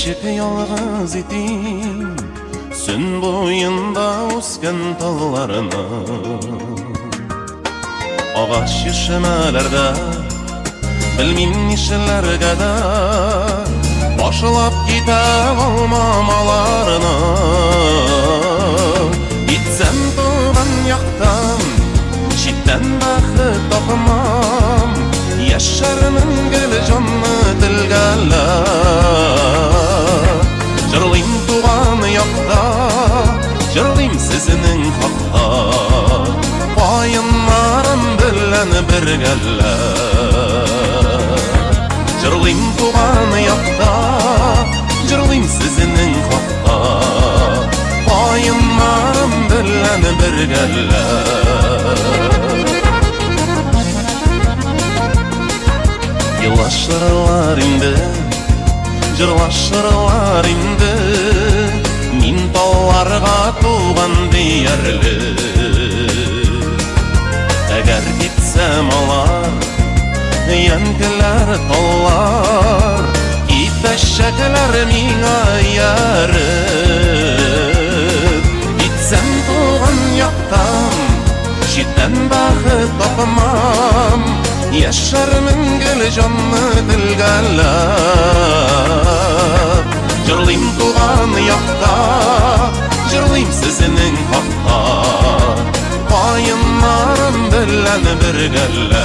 Ничек ялгыз итим Сөн буенда үскән талларны. Агач чишмәләрдә белмим нишләргә дә, башлап китә алмам аларны. Китсәм туган яктан, читтән бәхет тапмам, яшәрмен гел җанны телгәләп. Җырлыйм туган якта, җырлыйм сезнең хакта, каеннарым белән бергәләп. Җырлыйм туган якта, җырлыйм сезнең хакта, каеннарым белән бергәләп. Елашырлар инде, җырлашырлар инде, мин талларга туган диярлек. Әгәр китсәм алар, янкеләр таллар, китәчәкләр миңа ияреп. Китсәм туган яктан, читтән бәхет тапмам, яшәрмен гел җанны телгәләп. Җырлыйм туган якта, җырлыйм сезнең хакта, каеннарым белән бергәләп.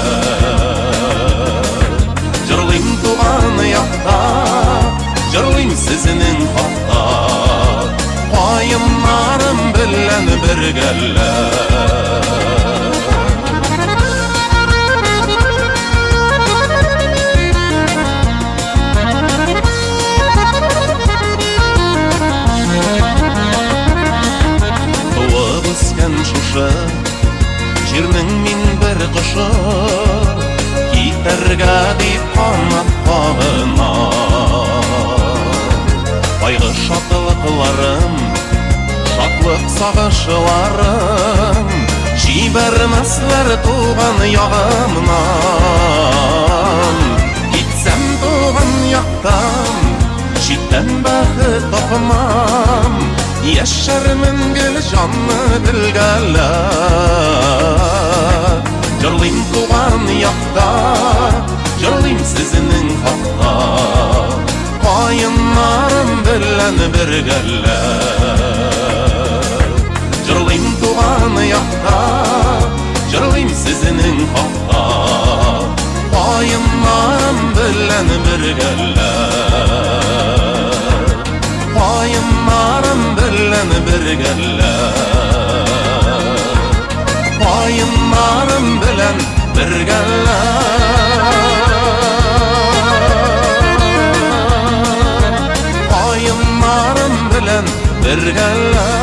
Җырлыйм туган якта, җырлыйм сезнең хакта, каеннарым белән бергәләп. Туып үскән шушы җирнең мин бер кошы, китәргә дип канат кагына. Кайгы шатлыкларым, шатлык сагышларым җибәрмәсләр туган ягымнан. Китсәм туган яктан, читтән бәхет тапмам, яшәрмен гел җанны телгәләп. Җырлыйм туган якта, җырлыйм сезнең хакта, каеннарым белән бергәләп. Җырлыйм туган якта, җырлыйм сезнең хакта, каеннарым белән бергәләп. Каеннарым белән бергәләп. Каеннарым белән бергәләп. Каеннарым белән бергәләп.